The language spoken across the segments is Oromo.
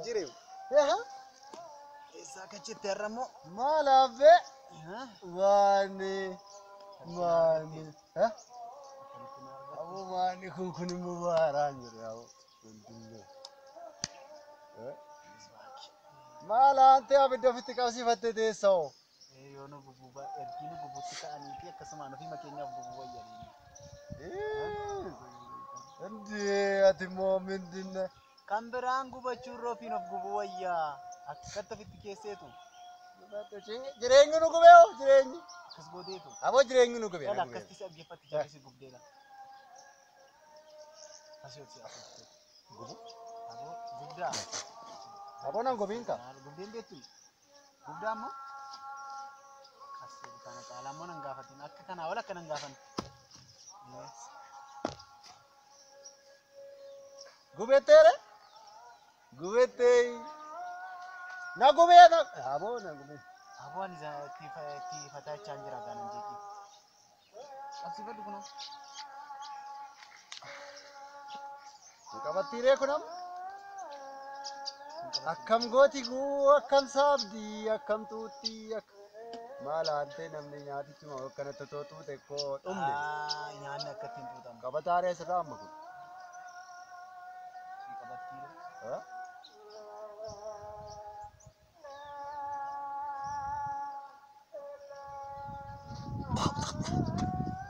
Jireewu. Eessaa akka jettee har'a immoo? Maal hafe? Maani maani. Aboo maani kun immoo baaraan jiru yaa'u. Maal haantee abidda ofitti qabsiifattee teessoo? Yoo nu gubuu ergii nu gubuutti ka'anii fi akkasumaan ofii makeenyaaf gubuu wayyanii. Indee ati immoo mindinne. Kan biraan gubachuu irra ofiin of gubuu wayyaa. Akkatti ofitti keesseetu. Jireenyi nu gubee hoo jireenyi. Akkas gooteetu. Aboo jireenyi nu gubee. Kan akkatti si dhaggeeffatti jarri si gubdeedha. Asii ol si afuufte. Gubu? Aboo gubdaa. Aboo nan gubiin ka. Gubdeen beektu. Gubdaa ammoo. Asii kana caalaa ammoo nan gaafatin. Akka kanaa ol akka nan gaafan. Gubetteere? Gubettee. Na gubee na. Aboo na gubee. Aboo ani itti fataachaa jira gaanan jeeqii. Qabsiifadhu kunoo. Qabattiiree kun amma. Akkam gooti guu akkam saabdii akkam tuuttii akka. Maal haantee namni nyaatichuma akkanatti otoo tuute koo dhumne. Nyaanni akka ittiin tuutamu. Qabataaree asirraa amma kun. Qabattiiree.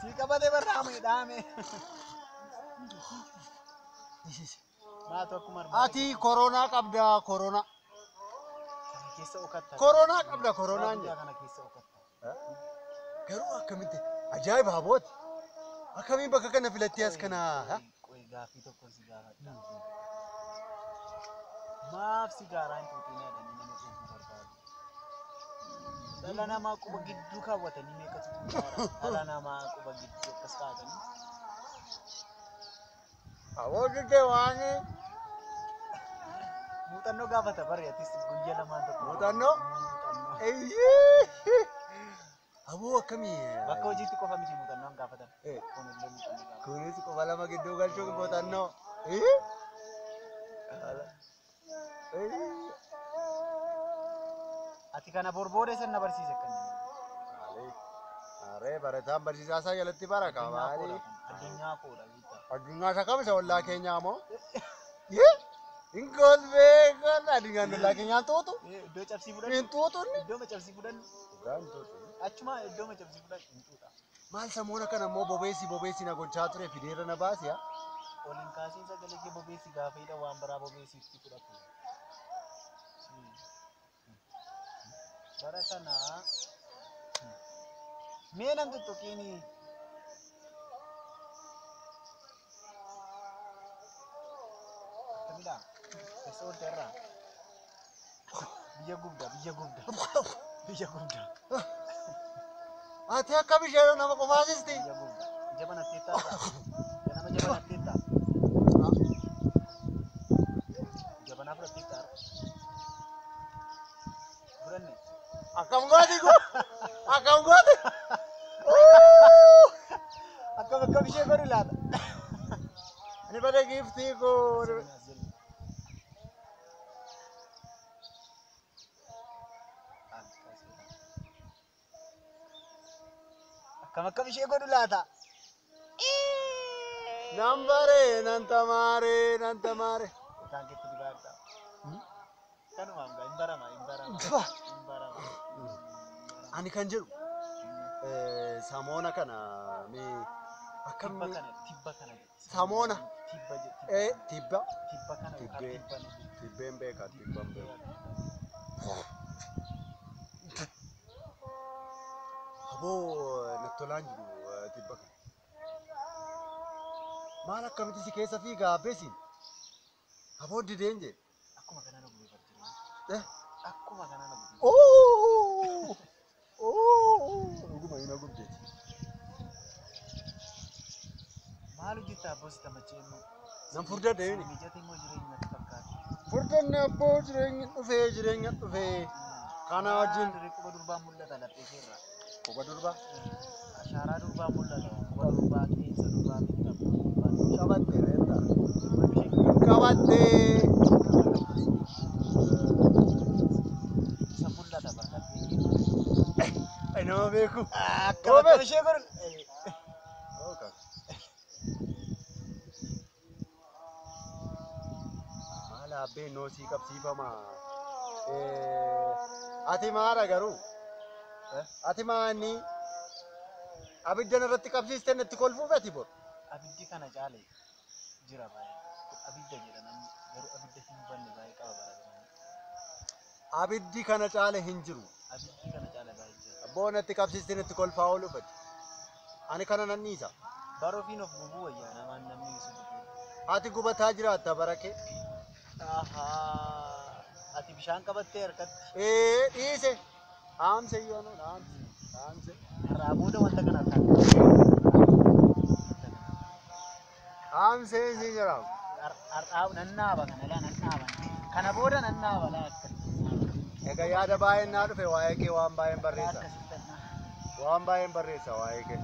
Si qabate barraame dhaame. Maatu akkuma armaan. Ati koronaa qabda koronaa. Kana keessa okatta. Koronaa qabda koronaan jedha. Kana keessa okatta. Garuu akkamitti ajaa'iba abooti. Akkamiin bakka kana filattee as kana. Qoy gaaffii tokko si gaafadha. Maaf sigaaraa hin xuuxinaa jedhanii nama dhuunfuu barbaadu. Dhala namaa quba gidduu kaawwatanii meeqatu xuuxaa? Dhala namaa quba gidduu akkas kaa'atanii. Aboo giddee waan. Muuxannoo gaafata barri atis guyyaa lamaan tokko. Muuxannoo? Muuxannoo. Aboo akkamii? Bakka hojiitti qofa miti muuxannoon gaafatan. Kunillee muuxannoo gaafata. Kunis quba lama gidduu galchuun muuxannoo. Ati kana borbooda san na barsiise kan jedhu. Aree barataan barsiisaa isaa jalatti bara kabaali. Addunyaa koodha beektaa. Addunyaa isa kam isa ollaa keenyaa moo? Hin kolfee kan addunyaan ollaa keenyaa tuutu. Iddoo cabsii fudhannu. Hin tuutu inni. Iddoo cabsii fudhannu. Dhugaan tuutu. Achuma iddoo cabsii fudhannu hin tuuta. Maal samoona kana immoo bobeessi bobeessi na gochaa ture fideera na baasi yaa. Ol hin kaasiin sagalee kee bobeessi gaafa hidha waan biraa bobeessitti fudhatu. Bara kana mee nan tuttuqiini. Akkamidha? Keessa oolte irraa? Biyya gubda, biyya gubda. Biyya gubda. Ati akka bishaan nama qofaasisti. Biyya gubda. Jabanattee taata. Ganama jabanattee taata. Jabanaa fudhattee taata. Fudhanne. Akkam gooti kun? Akkam gooti? Akkam akkam ishee godhu laata? Ani bada giiftii koo. Akkam akkam ishee godhu laata? Nan baree nan tamaaree nan tamaaree. Ilkaan keetti dibaadha. Kanumaan gaa hin barama hin barama. Hin barama. Ani kan jedhu samoona kana mee akkam Tibba kana tibba kana. Samoona. Tibba jedhu. Tibba. Tibba kana yookaan Tibbee. tibba na jedhu. Tibbeen beeka tibban beeka. Aboo natti tolaan jiru tibba kana. Maal akkamitti si keessa fiigaa abbeesiin? Aboo dideen jedhe. Akkuma kana na gubee bar jireenya. Akkuma kana na gubee. Oo! Oo! Dhuguma hin gubdeeti. Maal hojjetta abboo si tamachee immoo? Nan furdadhe inni. Mijate immoo jireenya natti fakkaata. Furdanne abboo jireenya dhufee jireenya dhufee. Kana wajjin. Maal quba durbaa mul'ata laphee keerraa. Quba durbaa? Ashaaraa durbaa mul'ata. Quba durbaa, qeensa durbaa beektaa. Qabatte beektaa. Qabattee. Isa mul'ata barbaadde. Nama beeku. Akka ishee godhu. Maal abbee noosii qabsiifama. Ati maara garuu? Ati maanni abiddan irratti qabsiiste natti kolfuuf ati bor. Abiddi kana caale jira baay'ee. Abidda jedha namni garuu abidda hin banne baay'ee qaba bara. Abiddi kana caale hin jiru. Abiddi kana caale baay'ee jira. Abboo natti qabsiiste natti kolfaa ooluuf ati. Ani kana nan dhiisa. Bara ofiin of gubuu wayyaa namaan namni isu gubuu. Ati gubataa jiraatta bara kee. Ahaa. Ati bishaan qabattee harkatti. Ee dhiise. Dhaamse iyyuu anuu dhaamse. Dhaamse. Har'aa booda wanta kana harkaan. Dhaamse siin jedhamu. Har'aa nan dhaaba kana laa nan dhaaba. Kana booda nan dhaaba laa akkasitti. Egaa yaada baay'een naa dhufe waa'ee kee waan baay'een barreessa. Akkasitti. Waan baay'een barreessa waa'ee kee.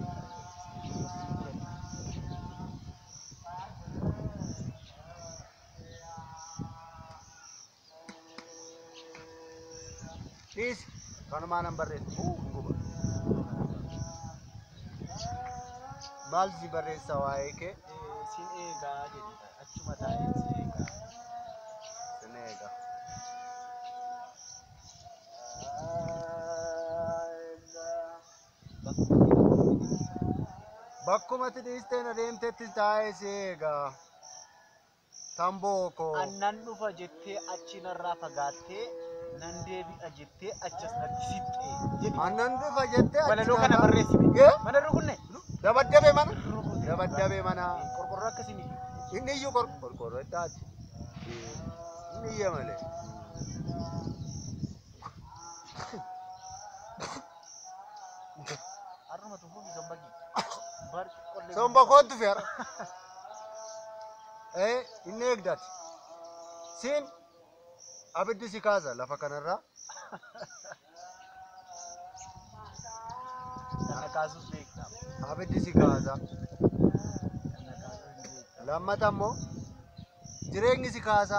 Dhiisi. Kanumaa nan barreessa. Hin guba. Maal si barreessa waa'ee kee? Sin eegaa jedhi achuma taa'ee si eegaa. Sin eega. Bakkuma ati dhiisteen adeemtetti taa'ee si eega. Tamboo koo. Annan dhufa jettee achi narraa fagaattee nan deebi'a jettee achas natti siqxee jedhi. Annan dhufa jettee achi Walaloo kana narraa- barreessite. Ee? Mana rukunne. Dabaddabe mana. Dabaddabe mana. Qorqorroo akkasii miti. Inni iyyuu qorqorroo ittaati. Inni iyya malee. Har'uma tufuuf somba kee. Bar qollee. Somba kootu feera. Ee inni eegdati. Siin abiddi si kaasa lafa kanarraa. Kana kaasuus beekta. Abiddi si kaasa. Kana kaasuus ni beekta. Lammata immoo jireenyi si kaasa.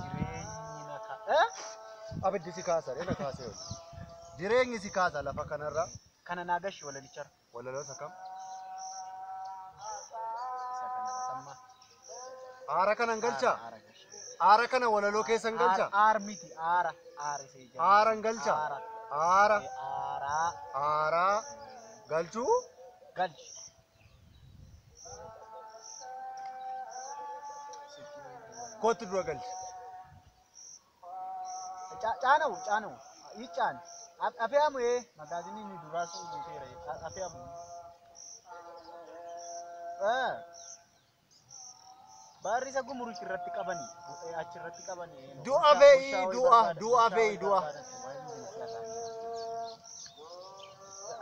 Jireenyi na kaa. Eh? Abiddi si kaasa dheena kaasee oolu. Jireenyi si kaasa lafa kanarraa. Kana naa gashi walalichara. Walaloo isa kam? Isa kana sammaa. Aara kanan galchaa? Aara gashi. Aara kana walaloo keessan galchaa? Aar miti aara. Aara isa ijaa. Aaran galchaa? Aara. Aara. Aaraa. Aaraa. Galchuu? Galchi. Kootti dura galchi. Caanawu caanawu iccaan afeamu ee magaaziniin ni duraa sun guuteera afeamu. Baarri isa gumuruch irratti qabani achi irratti qabani. Du'a fe'ii du'a du'a fe'ii du'a.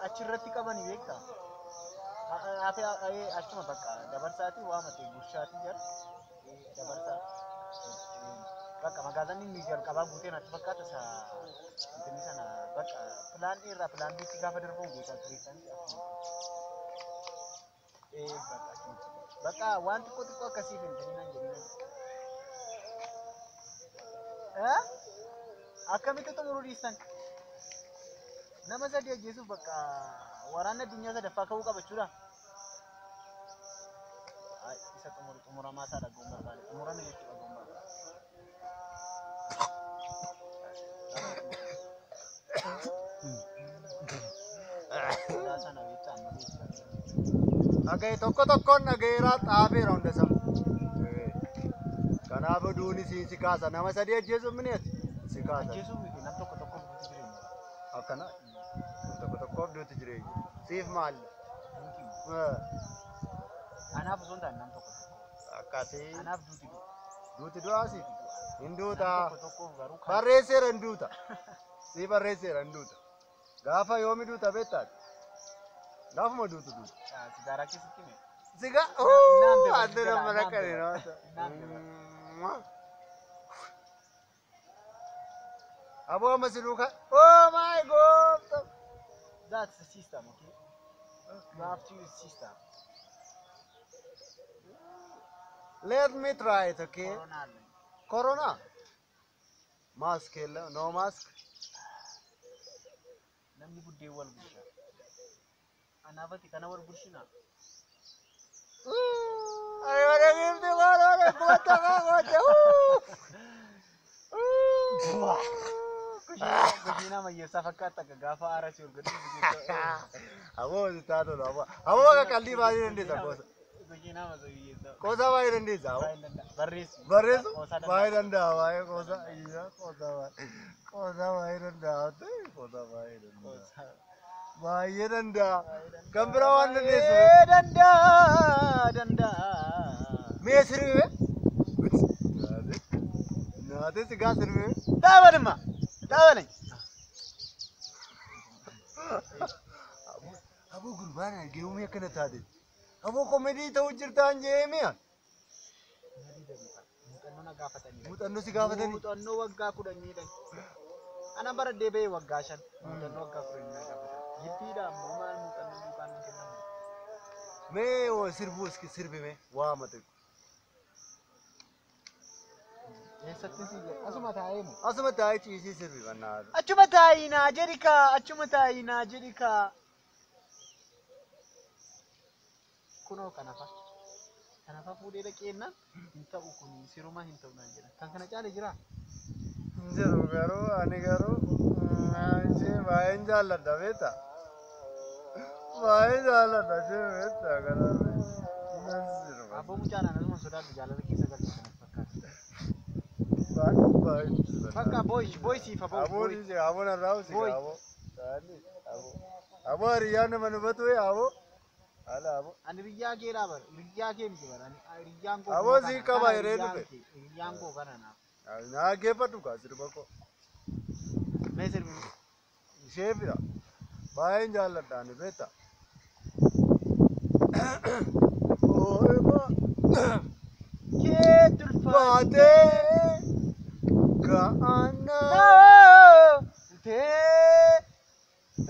Achi irratti qabani beektaa? Achuma bakka dabarsaatii waamate gurshaatii jala dabarsaa. Bakka magaaziniin ni jalqabaa guuteen natti fakkaata isa intini sana bakka pilaan A irraa pilaan B'tti gaafa darbuun guutaa tureessanii bakka achuma. Bakka waan xiqqoo xiqqoo akkasiif intini nan jedhina. Akkamitti xumuruu dhiistan? Nama sadii ajjeesuuf bakka waraanni addunyaa sadaffaa ka'uu qaba jechuudha. Isa xumuru xumuramaa isaa dhagahuun barbaade xumurame jechuu dhagahuun barbaade. Sodaa sana beektaa amma beektaa. Dhagaye tokko tokkoon dhagayeeraa xaafeera hunda isaa. Kanaaf duuni siin si kaasa. Nama sadii ajjeesuuf miniati si kaasa. Ajjeesuuf miti nam tokko tokkoof duuti jireenya. Akkana tokko tokkoof duuti jireenya. Siif maal? Anaaf osoo hin taane nam tokko tokko. Akkasii. Anaaf duuti du'a. Duuti du'aa siif? Hin duuta. Nam tokko tokkoof garuu kan. Barreesseera hin duuta. Si barreesseera hin duuta. Gaafa yoomi duuta beektaati? Gaafuma duutu duuta. Sigaaraa keessatti hime. Siga Naan beba, adda nama naan rakkate beba. nama. Naan Aboo amma si duukaa. Oh my God! That's the system, okay? You have to use sister. Let me try it, okay? Corona አለ። Corona mask የለ no mask. Namni buddeen wal bulcha. Anaafati kana wal bulchina. Kushiinaa mayyeessaa fakkaata akka gaafa aara si ol gadi. Aboo sitti tolu aboo. Aboo akka qallii baay'ee dandeessa qoosa. Kushiinaa masooyyeessaa. Qoosa baay'ee dandeessa aboo. Baay'ee danda'a. Barreessu. Barreessu Qoosaa danda'a. baay'ee danda'a baay'ee qoosa iyya qoosa baay'ee qoosa baay'ee danda'a qoosa baay'ee danda'a Qoosaa. Baay'ee danda'a. Kan biraa waan dandeessu. Baay'ee danda'a danda'a. Mee sirbi naate sigaa sirbi. Dhaabanima. Dhaabani. Aboo gurbaan argee akkana taate. Aboo komedii ta'uu jirtaan jee mi'a. Muuxannoo na gaafatanii. Muuxannoo si gaafatanii. Muuxannoo waggaa 10dha. Ana bara deebi'ee waggaa 5. Muuxannoo waggaa 10 na gaafatan. Gibbiidha ammoo maal muuxannoo duukaan hin kennamu. Mee oo sirbuu iski sirbi mee waa mate. Eessatti si jedha? Asuma taa'ee moo? Asuma taa'ee ciisii sirbi bannaa. Achuma taa'ii naa jedhi kaa. Achuma taa'ii naa jedhi kaa. Kunoo kanafa. Kanafa fuudhee dhaqeennaan hin ta'u kun siruma hin ta'u naan jedhan. Kan kana caale jiraa? Hin jiru garuu ani garuu ishee baay'een jaalladha beektaa. Baay'ee jaalladha ishee beektaa kanaaf nan sirba. Abboo mucaadhaan asuma sodaadhu jaalala keessa galche kanatti fakkaata. Baay'ee baay'ee. Bakka booyi booyi siif aboo Aboo booyi. dhiise aboo narraa usi Booyi. aboo. Taani aboo. Aboo hiriyyaan nama hubatu aboo. Haala aboo. Ani riyyaa kee dhaa bara riyyaa kee miti bara ani riyyaan koo Aboo kunoo sii kana qaba kana yeree riyyaan dhufe. kee riyyaan koo kana naaf. Naa geeffadhu kaa sirba koo. Mee sirbi. Ishee fida. Baay'een jaalladha ani beektaa. Kee tulfaatee. Baatee ga'ana. Tee.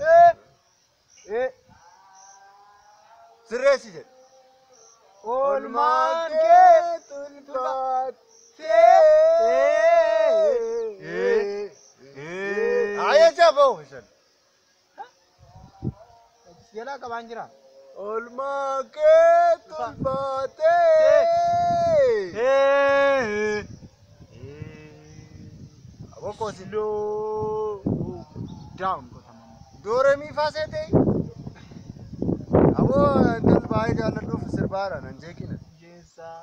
Ee. Ee. Sirreessi jedhe. Oolmaan kee tulfaatee. Ayya jaboo isheen. Jalaa qabaan jira. Oolmaa kee tulfaatee. Ee. Aboo koosi. Slow down godhama. Dooremii faaseetee. Aboo intal baay'ee jaalladhuuf sirbaadha nan jeeqina. Jeessaa.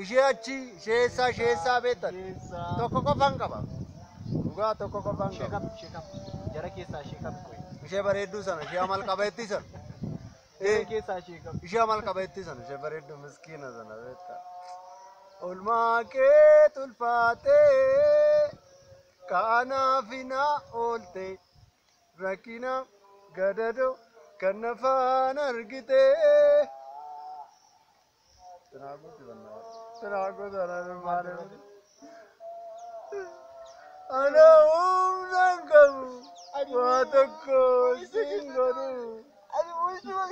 Ishee achi ishee eessaa ishee eessaa beektan. Jeessaa. Tokko qofaan qaba. Dhugaa tokko qofaan Ishee qaba. kam ishee kam jara keessaa ishee kam qoyi. Ishee bareedduu sana ishee amal qabeettii sana. Jara keessaa ishee kam. Ishee amal qabeettii sana ishee bareedduu miskiina sana beektaa. Oolmaa kee tulfaatee kanaaf na oolte rakkina gadadoo kan nafaan argite. Ana humna hin qabu waa tokko siin godhu. Deemaa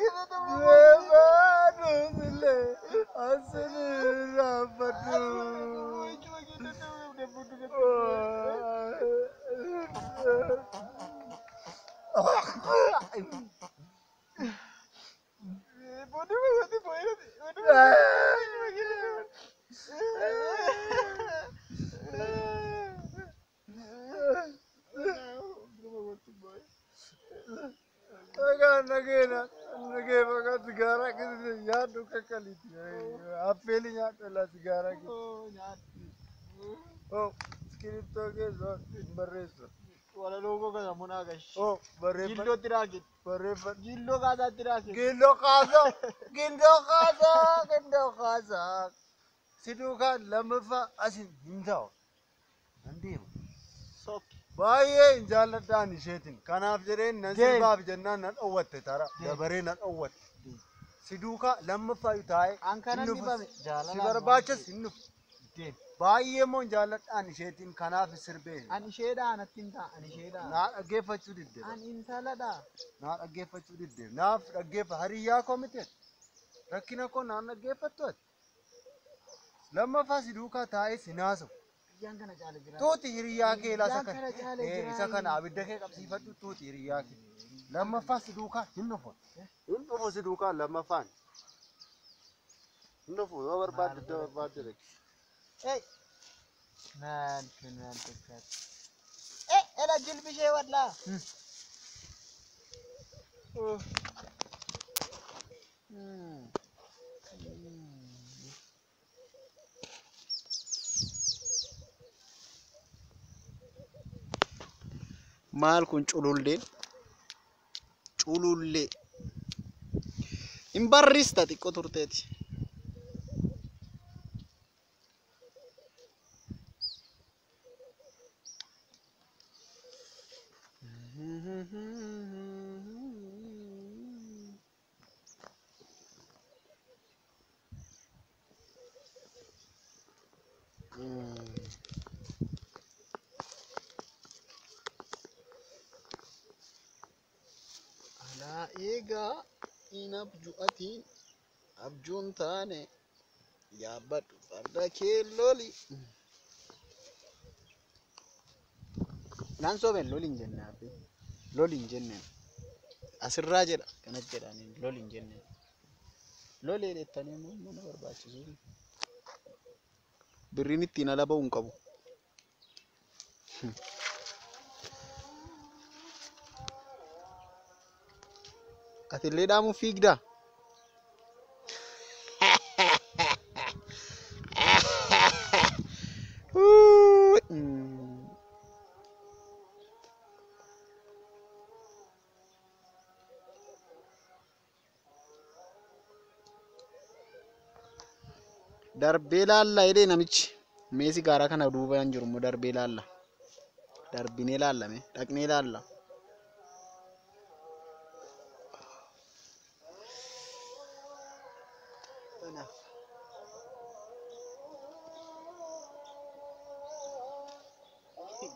asin irraanfadhu. Egaa nageena nagee maqaa sigaaraa keessatti nyaadhu kakkaliiti. Affeeli nyaadhu illaa sigaaraa keessatti. Oh, iskiriptoo keessa hin barreessu. Walaloo koo kana munaa gashi. Oh, barreeffadhu. Gillootti raakit. Barreeffadhu. Gilloo kaasaatti raakit. Gindoo kaasaa! Gindoo kaasaa! Gindoo kaasaa! Si duukaa lammaffaa asin hin taa'u. Nan deema. Sokki. Baay'ee hin jaalladhaan isheetiin. Kanaaf jedheen nan Deemi. sirbaaf jennaan nan dhowwatte tara. Deemi. Dabaree nan dhowwatte. Si duukaa lammaffaa taa'ee An kanan hin dhufu. dhibame Si jaalalaan barbaachis hin dhufu. Deem. Baay'ee immoo jaalladhaan isheetiin kanaaf sirbee. An isheedha anatti hin ta'a. An isheedha. Naa dhaggeeffachuu didde. An intaladha. Naa dhaggeeffachuu didde. Naaf dhaggeeffa hariyyaa koo miti. Rakkina koo naan dhaggeeffattu ati. Lammaffaa si duukaa taa'ee si naasa'u. Biyyaan kana caala jira. Tuuti hiriyyaa kee laa isa Biyyaan kana. kana caala jira. Isa kana abidda kee qabsiifadhu tuuti hiriyyaa kee. Lammaffaa si duukaa hin dhufu. Hin dhufu si duukaa lammaffaan. Hin dhufu yoo barbaadde iddoo barbaadde dhaqi. Hey. Maal kun maal fakkaata? Ela jilbi ishee wadlaa. Maal kun cululleen? Culullee. Hin barrista xiqqoo turteeti. Alaa eegaa hin abju'atiin abjuun taane yaabbadhu farda kee loli. Naan soobeen loli hin jenne abbe. Loli hin jenneen. Asirraa jedha kanas jedhaniin loli hin jenneen. Lolee jettanii immoo mana barbaachisu. Birriin ittiin ala ba'u hin qabu. Atillee dhaamuuf fiigdaa? Darbee laalla jedhee namichi. Mee sigaaraa kana duubaan jiru immoo darbee laalla. Darbinee laalla mee dhaqnee laalla.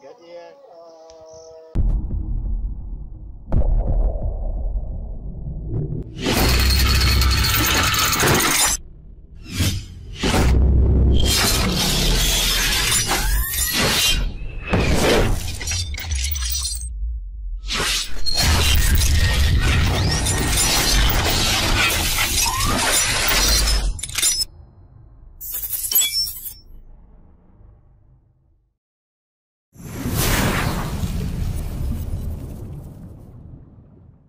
Gadhee.